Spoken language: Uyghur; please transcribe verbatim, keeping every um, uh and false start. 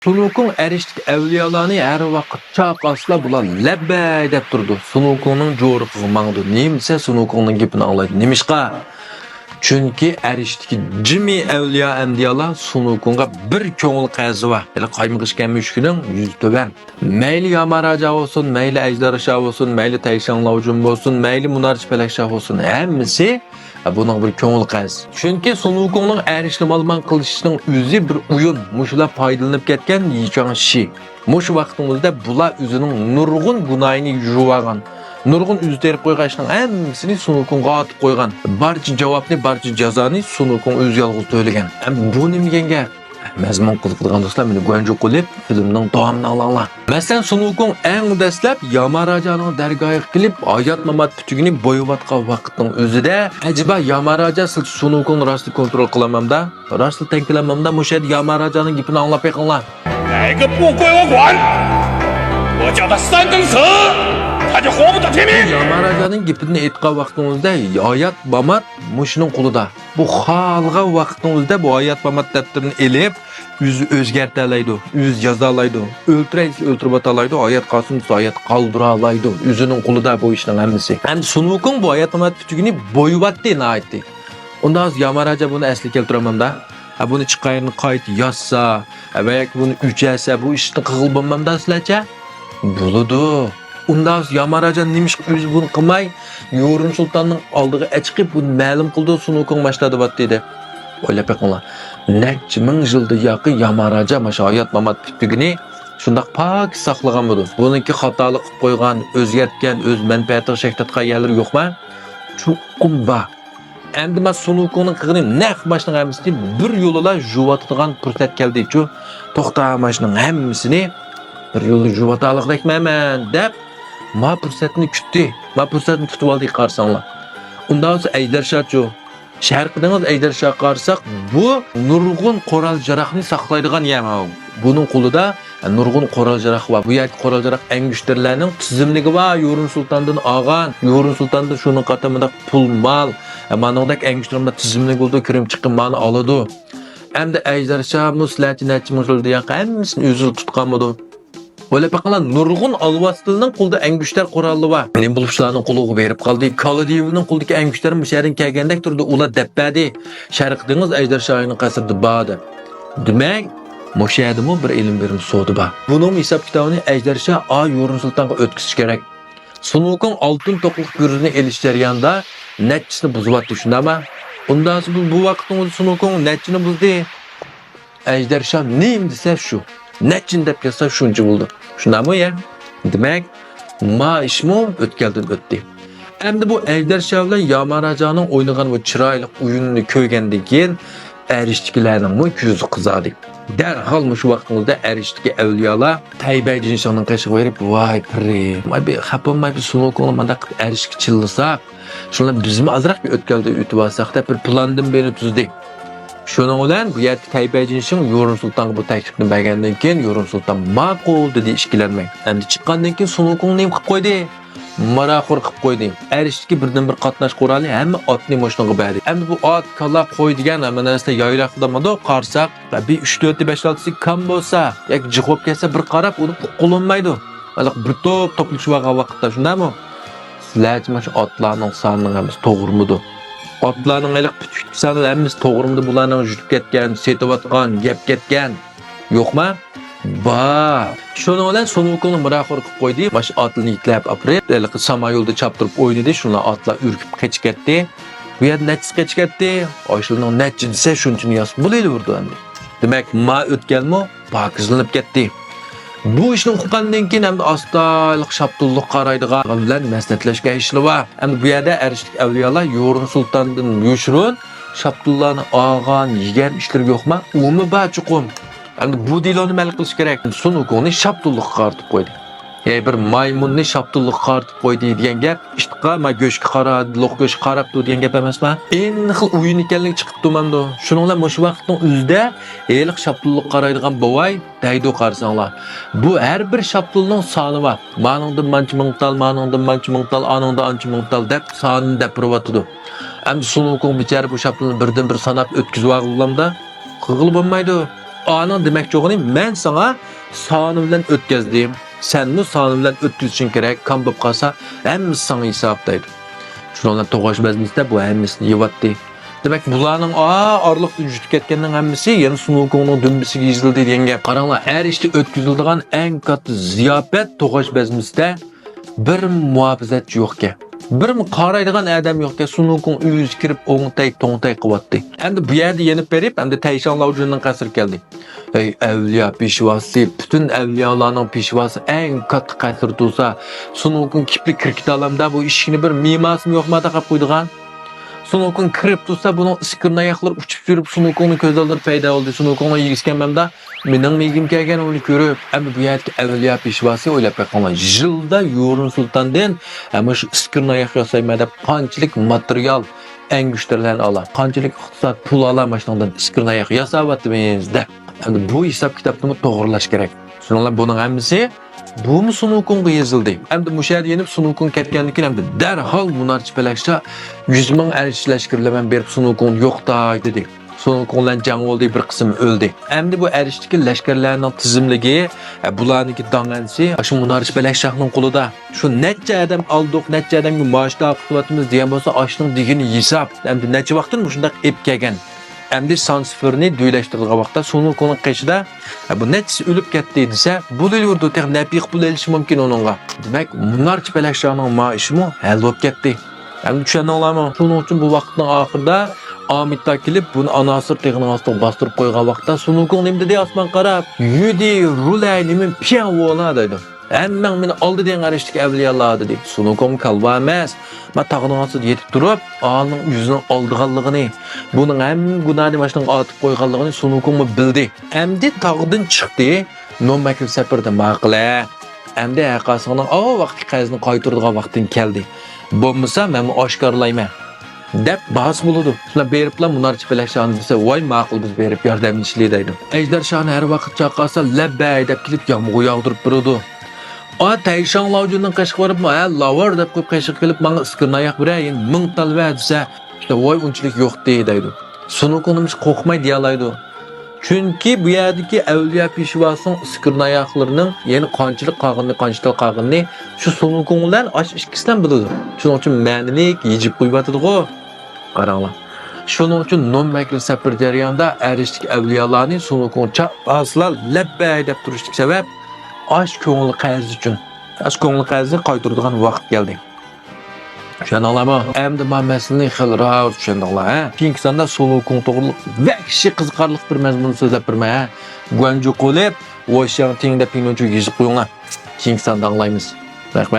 سۇنۇكۇڭ ئەرشتىكى ئەۋلىيالارنى ھەر ۋاقىت چاقاسلا بۇلار لەببەي دەپ تۇرىدۇ. سۇنۇكۇڭنىڭ جورۇقىغا ماڭىدۇ. نېمە دېسە سۇنۇكۇڭنىڭ گېپىنى ئاڭلايدۇ. نېمىشقا؟ چۈنكى ئەرشتىكى جىمى ئەۋلىيا ئەنبىيالار سۇنۇكۇڭغا بىر كۆڭۈل قەرزى بار. ھېلى قايمىقى ئىچكەن مۈشۈكنىڭ يۈزى تۆۋەن. مەيلى ياماراجا بولسۇن، مەيلى ئەجدىرشا بولسۇن، مەيلى تەيشاڭ لاۋجۈن بولسۇن، مەيلى مۇنارچى پەلەكشا بولسۇن، ھەممىسى بۇنىڭ بىر كۆڭۈل قەرز. چۈنكى سۇنۇكۇڭنىڭ ئەرشنى مالىمان قىلىشىنىڭ ئۆزى بىر ئويۇن. مۇشۇلار پايدىلىنىپ كەتكەن يىچاڭ شى. مۇشۇ ۋاقىتنىڭ ئۆزىدە بۇلار ئۆزىنىڭ نۇرغۇن گۇناھىنى يۇيۇۋالغان. نۇرغۇن ئۆزى تېرىپ قويغان ئىشنىڭ ھەممىسىنى سۇنۇكۇڭغا ئاتىپ قويغان. بارچە جاۋابنى، بارچە جازانى سۇنۇكۇڭ ئۆزى يالغۇز تۆلىگەن. ھەم بۇ نېمە دېگەن گەپ؟ مەزمۇن قىزىقىدىغان دوستلار، مېنى گۇەنجۇ قىلىپ، فىلىمنىڭ داۋامىنى ئاڭلاڭلار. مەسىلەن، سۇنۇكۇڭ ئەڭ دەسلەپ ياماراجانىڭ دەرگاھىغا كېلىپ، ھايات-مامات پۈتۈكىنى بويىۋاتقان ۋاقىتنىڭ ئۆزىدە، ئەجەبا ياماراجا سىلچە سۇنۇكۇڭنى راستلا كونترول قىلالمامدا؟ راستلا تەڭ كېلەلمامدا؟ مۇشۇ يەردە ياماراجانىڭ گېپىنى ئاڭلاپ بېقىڭلار. 哪个不归我管？我叫他三更死，他就活不到天明。 ياماراجانىڭ گېپىنى ئېيتقان ۋاقتىڭىزدا ھايات-مامات مۇشۇنىڭ قولىدا. بۇ خالىغان ۋاقىتنىڭ ئۆزىدە بۇ ھايات-مامات دەپتىرىنى ئېلىپ، ئۆزى ئۆزگەرتەلەيدۇ، ئۆزى يازالايدۇ، ئۆلتۈرەي دېسە ئۆلتۈرۈۋاتالايدۇ، ھايات قالسۇن دېسە ھايات قالدۇرالايدۇ. ئۆزىنىڭ قولىدا بۇ ئىشنىڭ ھەممىسى. ئەمدى سۇنۋۇكۇڭ بۇ ھايات-مامات پۈتۈكىنى بويىۋاتتى ناھايىتى. ئۇنداق ياماراجا بۇنى ئەسلىگە كەلتۈرەلمەمدا؟ ھە، بۇنى چىقايرىنى قايتا يازسا، ھە، ۋە ياكى بۇنى ئۆچەلسە، بۇ ئىشنى قىلغىلى بولمامدا سىلەرچە؟ بولىدۇ. ئۇنداق ياماراجا نېمىشقا ئۆزى بۇنى قىلماي، يورۇن سۇلتاننىڭ ئالدىغا ئەچىقىپ بۇنى مەلۇم قىلدى، سۇنۋۇكۇڭ ماشتا دەۋاتتى دەپ. ئويلاپ بېقىڭلار. نەچچە مىڭ يىلدىن ياقى ياماراجا ماشۇ ھايات-مامات پۈتۈكىنى شۇنداق پاكىز ساقلىغان بولىدۇ. بۇنىڭكى خاتالىق قىلىپ قويغان، ئۆزگەرتكەن، ئۆز مەنپەئەتىگە شەك تارتقان يەرلىرى يوقما؟ چوقۇم بار. ئەمدى مانا سۇنۋۇكۇڭنىڭ قىلغىنى نەق ماشۇنىڭ ھەممىسىنى بىر يولىلا يۇۋاتىدىغان پۇرسەت كەلدىچۇ. توختا، ماشۇنىڭ ھەممىسىنى بىر يولدا يۇۋاتالىغۇدەكمەن مەن دەپ، ما پۇرسەتنى كۈتتى. ما پۇرسەتنى كۈتۈۋالدى قارىساڭلار. ئۇنداق بولسا ئەجدەرشاچۇ؟ شەرقىي دېڭىز ئەجدەرشاغا قارىساق، بۇ نۇرغۇن قورال-ياراغنى ساقلايدىغان يەر ماۋۇ. بۇنىڭ قولىدا نۇرغۇن قورال-ياراغ بار. بۇ يەردىكى قورال-ياراغ ئەنگۈشتەرلەرنىڭ تىزىملىكى بار. يورۇن سۇلتاندىن ئالغان، يورۇن سۇلتاندىن شۇنىڭغا قاتارلىق پۇل-مال، مانىڭدەك ئەنگۈشتەرلەر تىزىملىك بولىدۇ، كىرىم-چىقىملارنى ئالىدۇ. ئەمدى ئەجدەرشا مۇ سىلەرچە نەچچە مىڭ يىلدىن ياقى ھەممىسىنى ئۆزىلا تۇتقانمىدۇ؟ ئويلاپ بېقىڭلار، نۇرغۇن ئالۋاستىلنىڭ قولىدا ئەنگۈشتەر قورالى بار. نېمە بولۇپ شۇلارنىڭ قولىغا بېرىپ قالدى؟ كالىدىيېۋنىڭ قولىدىكى ئەنگۈشتەر مۇشۇ يەردىن كەلگەندەك تۇرىدۇ، ئۇلار دەپ بەردى. شەرقىي دېڭىز ئەجدەرشاھىنىڭ قەسرىدە بار دەپ. دېمەك، مۇشۇ يەردىمۇ بىر ئېلىم-بېرىم سودا بار. بۇنىڭمۇ ھېساب-كىتابىنى ئەجدەرشاھ ئا يورۇن سۇلتانغا ئۆتكۈزۈش كېرەك. سۇنۋۇكۇڭ ئالتۇن توقلۇق گۈرزىنى ئېلىش جەريانىدا نەچچىسىنى بۇزۇۋەتتى، شۇنداقمۇ؟ ئۇنداق بولسا بۇ، بۇ ۋاقىتنىڭ ئۆزىدە سۇنۋۇكۇڭ نەچچىنى بۇزدى؟ ئەجدەرشاھ نېمە دېسە شۇ، نەچچىنى دەپ كەتسە شۇنچە بولىدۇ. شۇنداقمۇ يا؟ دېمەك، ما ئىشمۇ ئۆتكەلدىن ئۆتتى. ئەمدى بۇ ئەجدەرشاھ بىلەن ياماراجانىڭ ئوينىغان بۇ چىرايلىق ئويۇننى كۆرگەندىن كېيىن، ئەرشتىكىلەرنىڭمۇ كۆزى قىزاردى. دەرھال مۇشۇ ۋاقتىڭىزدا ئەرشتىكى ئەۋلىيالار تەيبەي جىنشىڭنىڭ قېشىغا بېرىپ، ۋاي پىرى، ماي بىر خەپ بولماي، بىر سۇنۇكۇڭلار مانداق قىلىپ ئەرشكە چىللىساق، شۇنىڭ بىلەن بىزمۇ ئازراق بىر ئۆتكەلدە ئۆتۈۋالساق دەپ بىر پىلاننى بىرنى تۈزدى. شۇنىڭ بىلەن بۇ يەردىكى تەيبەي جىنشىڭ يورۇن سۇلتانغا بۇ تەكلىپنى بەرگەندىن كېيىن، يورۇن سۇلتان ماقۇل دېدى ئىككىلەنمەي. ئەمدى چىققاندىن كېيىن سۇنۇكۇڭ نېمە قىلىپ قويدى؟ ماراخور قىلىپ قويدى. ئەرشتىكى بىردىنبىر قاتناش قورالى ھەممە ئاتنى مۇشۇنىڭغا بەردى. ئەمدى بۇ ئات، كالا، قوي دېگەن ھەممە نەرسە يايراقلىمىدۇ، قارىساق، بىر ئۈچ، تۆتى، بەش، ئالتىسى كام بولسا، ياكى جىق بولۇپ كەتسە، بىر قاراپ ئۇنى ئۇققىلى بولمايدۇ. ھېلىقى بىر توپ توپلىشىپ ئالغان ۋاقىتتا، شۇنداقمۇ؟ سىلەرچە مانا شۇ ئاتلارنىڭ سانىنىڭ ھەممىسى توغرىمىدۇ؟ ئاتلارنىڭ ھېلىقى پۈتۈكتىكى سانى ھەممىسى توغرىمىدۇ؟ بۇلارنىڭ يۈرۈپ كەتكەن، سېتىۋاتقان، يەپ كەتكەن يوقما؟ بار. شۇنىڭ بىلەن سۇنۋۇكۇڭنى مىراخور قىلىپ قويدى. مانا شۇ ئاتلىرىنى يېتىلەپ ئاپىرىپ، ھېلىقى ساما يولدا چاپتۇرۇپ ئوينىدى. شۇنىڭ بىلەن ئاتلار ئۈركۈپ قېچىپ كەتتى. بۇ يەردە نەچچىسى قېچىپ كەتتى؟ ئاشۇلارنىڭ نەچچە دېسە، شۇنچىنى ياسىمۇ بولۇۋېرىدۇ ئەمدى. دېمەك، ما ئۆتكەلمۇ پاكىزلىنىپ كەتتى. بۇ ئىشنى ئۇققاندىن كېيىن ئەمدى ئاستايىلىق شاپتۇللۇققا قارايدىغان بىلەن مەسلىھەتلەشكەن ئىشلىرى بار. ئەمدى بۇ يەردە ئەرشتىكى ئەۋلىيالار يورۇن سۇلتاندىن يوشۇرۇن شاپتۇللارنى ئالغان، يېگەن ئىشلىرى يوقما؟ ئۇمۇ بار چوقۇم. ئەمدى بۇ دېلونى ھەل قىلىش كېرەك. سۇنۋۇكۇڭنى شاپتۇللۇققا قارىتىپ قويدى. يەنى بىر مايمۇننى شاپتۇللۇققا قارىتىپ قويدى دېگەن گەپ، ئىتقا ما گۆشكە قارا، لوق گۆشكە قاراپتۇ دېگەن گەپ ئەمەسما؟ ئېنىقلا ئويۇن ئىكەنلىكى چىقىپ تۇرمامدۇ؟ شۇنىڭ بىلەن مۇشۇ ۋاقىتنىڭ ئۆزىدە ھېلىقى شاپتۇللۇققا قارايدىغان بوۋاي دەيدۇ، قارىساڭلار. بۇ ھەر بىر شاپتۇلنىڭ سانى بار. مانىڭدىن مانچە مىڭ تال، مانىڭدىن مانچە مىڭ تال، ئانىڭدىن ئانچە مىڭ تال دەپ سانىنى دەپ بېرىۋاتىدۇ. ئەمدى سۇنۋۇكۇڭ بىچارە بۇ شاپتۇلنى بىردىن بىر ساناپ ئۆتكۈزۈۋالغىلى بولامدا؟ قىلغىلى بولمايدۇ. ئانىڭ دېمەكچى بولغىنى، مەن ساڭا سانى بىلەن ئۆتكەزدىم، سەنمۇ سانى بىلەن ئۆتكۈزۈشۈڭ كېرەك، كام بولۇپ قالسا ھەممىسى ساڭا ھېساب دەيدۇ. شۇنىڭ بىلەن توقاش بەزمىسىدە بۇ ھەممىسىنى يېۋاتتى. دېمەك، بۇلارنىڭ ئا ئارىلىقتا يۈتۈپ كەتكەننىڭ ھەممىسى يەنە سۇنۇكۇڭنىڭ دۈمبىسىگە يېزىلدى دېگەن گەپ. قاراڭلار، ئەرشتە ئۆتكۈزۈلىدىغان ئەڭ كاتتا زىياپەت توقاش بەزمىسىدە بىر مۇھاپىزەتچى يوقكەن. بىرمۇ قارايدىغان ئادەم يوقكەن. سۇنۇكۇڭ ئۆزى كىرىپ ئوڭتەي توڭتەي قىلىۋاتتى. ئەمدى بۇ يەردە يېنىپ بېرىپ، ئەمدى تەيشاڭ لاۋجۈننىڭ قەسرىگە كەلدى. ئەي ئەۋلىيا پېشۋاسى، پۈتۈن ئەۋلىيالارنىڭ پېشۋاسى، ئەڭ كاتتا قەسىر تۇرسا، سۇنۇكۇڭ كىپلىك كىركىتالامدا بۇ ئىشىكنى بىر مىماسىمۇ يوق مادا قاپ قويىدىغان. سۇنۇكۇڭ كىرىپ تۇرسا، بۇنىڭ ئىسكىرىن ئاياقلىرى ئۇچۇپ يۈرۈپ سۇنۇكۇڭنىڭ كۆز ئالدىدا پەيدا بولدى. سۇنۇكۇڭنىڭ يېگۈسى كەلمەمدا، مېنىڭ يېگۈم كەلگەن ئۇنى كۆرۈپ. ئەمدى بۇ يەردىكى ئەۋلىيا پېشۋاسى ئويلاپ بېقىڭلار، يىلدا يۇرۇن سۇلتاندىن ھە مۇشۇ ئىسكىرىن ئاياق ياسايمەن دەپ قانچىلىك ماتېرىيال، ئەنگۈشتەرلەرنى ئالا، قانچىلىك ئىقتىساد پۇل ئالا ماشۇنىڭدىن ئىسكىرىن ئاياق ياساۋاتىمىز دەپ. ئەمدى بۇ ھېساب كىتابنىمۇ توغرىلاش كېرەك. شۇنىڭ بىلەن بۇنىڭ ھەممىسى بۇمۇ سۇنۇكۇڭغا يېزىلدى. ئەمدى مۇشۇ يەردە يېنىپ سۇنۇكۇڭ كەتكەندىن كېيىن ئەمدى دەرھال مۇنارچى پەلەكشا يۈز مىڭ ئەرش لەشكىرى بىلەن بېرىپ سۇنۇكۇڭنى يوقىتاي دېدى. سۇنۇكۇڭ بىلەن جەڭ بولدى، بىر قىسىم ئۆلدى. ئەمدى بۇ ئەرشتىكى لەشكەرلەرنىڭ تىزىملىكى، ئە، بۇلارنىڭكى داڭئەنسى ئاشۇ مۇنارچى پەلەكشاھنىڭ قولىدا. شۇ نەچچە ئادەم ئالدۇق، نەچچە ئادەمگە مائاش تاقىتىۋاتىمىز دېگەن بولسا، ئاشنىڭ دېگىنى ھېساب. ئەمدى نەچچە ۋاقىتتىن مۇشۇنداق ئېلىپ كەلگەن. ئەمدى سان سىفىرنى دۆلەشتۈرىدىغان ۋاقىتتا سۇنۇكۇڭنىڭ قېشىدا، ھە، بۇ نەچچىسى ئۆلۈپ كەتتى دېسە، بولۇۋېرىدۇ، تېخى نەپىقە پۇل ئېلىشى مۇمكىن ئۇنىڭغا. دېمەك، مۇنارچى پەلەكشاھنىڭ مائاشىمۇ ھەل بولۇپ كەتتى. ئەمدى چۈشەندىڭلارمۇ؟ شۇنىڭ ئۈچۈن بۇ ۋاقىتنىڭ ئاخىرىدا ئامىتا كېلىپ، بۇنى ئاناسىر تېغىنىڭ ئاستىغا باستۇرۇپ قويغان ۋاقىتتا سۇنۇكۇڭ نېمە دېدى ئاسمانغا قاراپ؟ يۈدى رۇلەي نېمە پياۋولا دەيدۇ. ھەممەڭ مېنى ئالدى دېڭ ئەرشتىكى ئەۋلىيالار دېدى. سۇنۇكۇڭ كالۋا ئەمەس. مانا تاغنىڭ ئاستىدا يېتىپ تۇرۇپ، ئالىنىڭ ئۆزىنىڭ ئالدىغانلىقىنى، بۇنىڭ ھەممە گۇناھىنى ماشۇنىڭغا ئارتىپ قويغانلىقىنى سۇنۇكۇڭمۇ بىلدى. ئەمدى تاغدىن چىقتى. نومەكىل سەپىرىدە ماقۇلە. ئەمدى ھەققاسىڭنىڭ ئاۋۇ ۋاقىتتىكى قەرزىنى قايتۇرىدىغان ۋاقتىڭ كەلدى. بولمىسا مەنمۇ ئاشكارىلايمەن. دەپ باھاسى بولىدۇ. شۇنداق بېرىپلا مۇنارچى پەلەكشاھنى دېسە، ۋاي ماقۇل، بىز بېرىپ ياردەملىشىلى دەيدۇ. ئەجدەر شاھنى ھەر ۋاقىت چاقىرسا، لەببەي دەپ كېلىپ يامغۇر ياغدۇرۇپ بېرىدۇ. ئا تەيشاڭ لاۋجۈننىڭ قېشىغا بېرىپمۇ، ھە لاۋار دەپ قويۇپ قېشىغا كېلىپ، ماڭا ئىسكىرىن ئاياق بېرە، يەنە مىڭ تال بەر دېسە، ئىشتە ۋاي ئۇنچىلىك يوقتى دەيدۇ. سۇنۇكۇڭ نېمىشقا قورقماي دېيەلايدۇ. چۈنكى بۇ يەردىكى ئەۋلىيا پېشۋاسىنىڭ ئىسكىرىن ئاياقلىرىنىڭ يەنە قانچىلىك قالغىنىنى، قانچە تال قالغىنىنى شۇ سۇنۇكۇڭ بىلەن ئاشۇ ئىككىسىدىن بىلىدۇ. شۇنىڭ ئۈچۈن مەنىلىك يېجىپ قويۇۋاتىدىغۇ. قاراڭلار. شۇنىڭ ئۈچۈن نومەكىل سەپىرى جەريانىدا ئەرشتىكى ئەۋلىيالارنى سۇنۇكۇڭ چاقىرسىلا لەببەي دەپ تۇرۇشتىكى سەۋەب ئاش كۆڭۈل قەرزى ئۈچۈن. ئاش كۆڭۈل قەرزىنى قايتۇرىدىغان ۋاقىت كەلدى. چۈشەندىڭلارمۇ؟ ئەمدى ما مەسىلىنى خېلى راۋۇر چۈشەندىڭلار، ھە؟ كېيىنكى ساندا سۇنۇكۇڭ توغرىلىق ۋەھشىي قىزىقارلىق بىر مەزمۇننى سۆزلەپ بېرىمەن، ھە؟ گۇەنجۇ قولىپ، ۋوشياڭتىڭ دەپ پىڭلۇنچۇ يېزىپ قويۇڭلار. كېيىنكى ساندا ئاڭلايمىز. رەھمەت.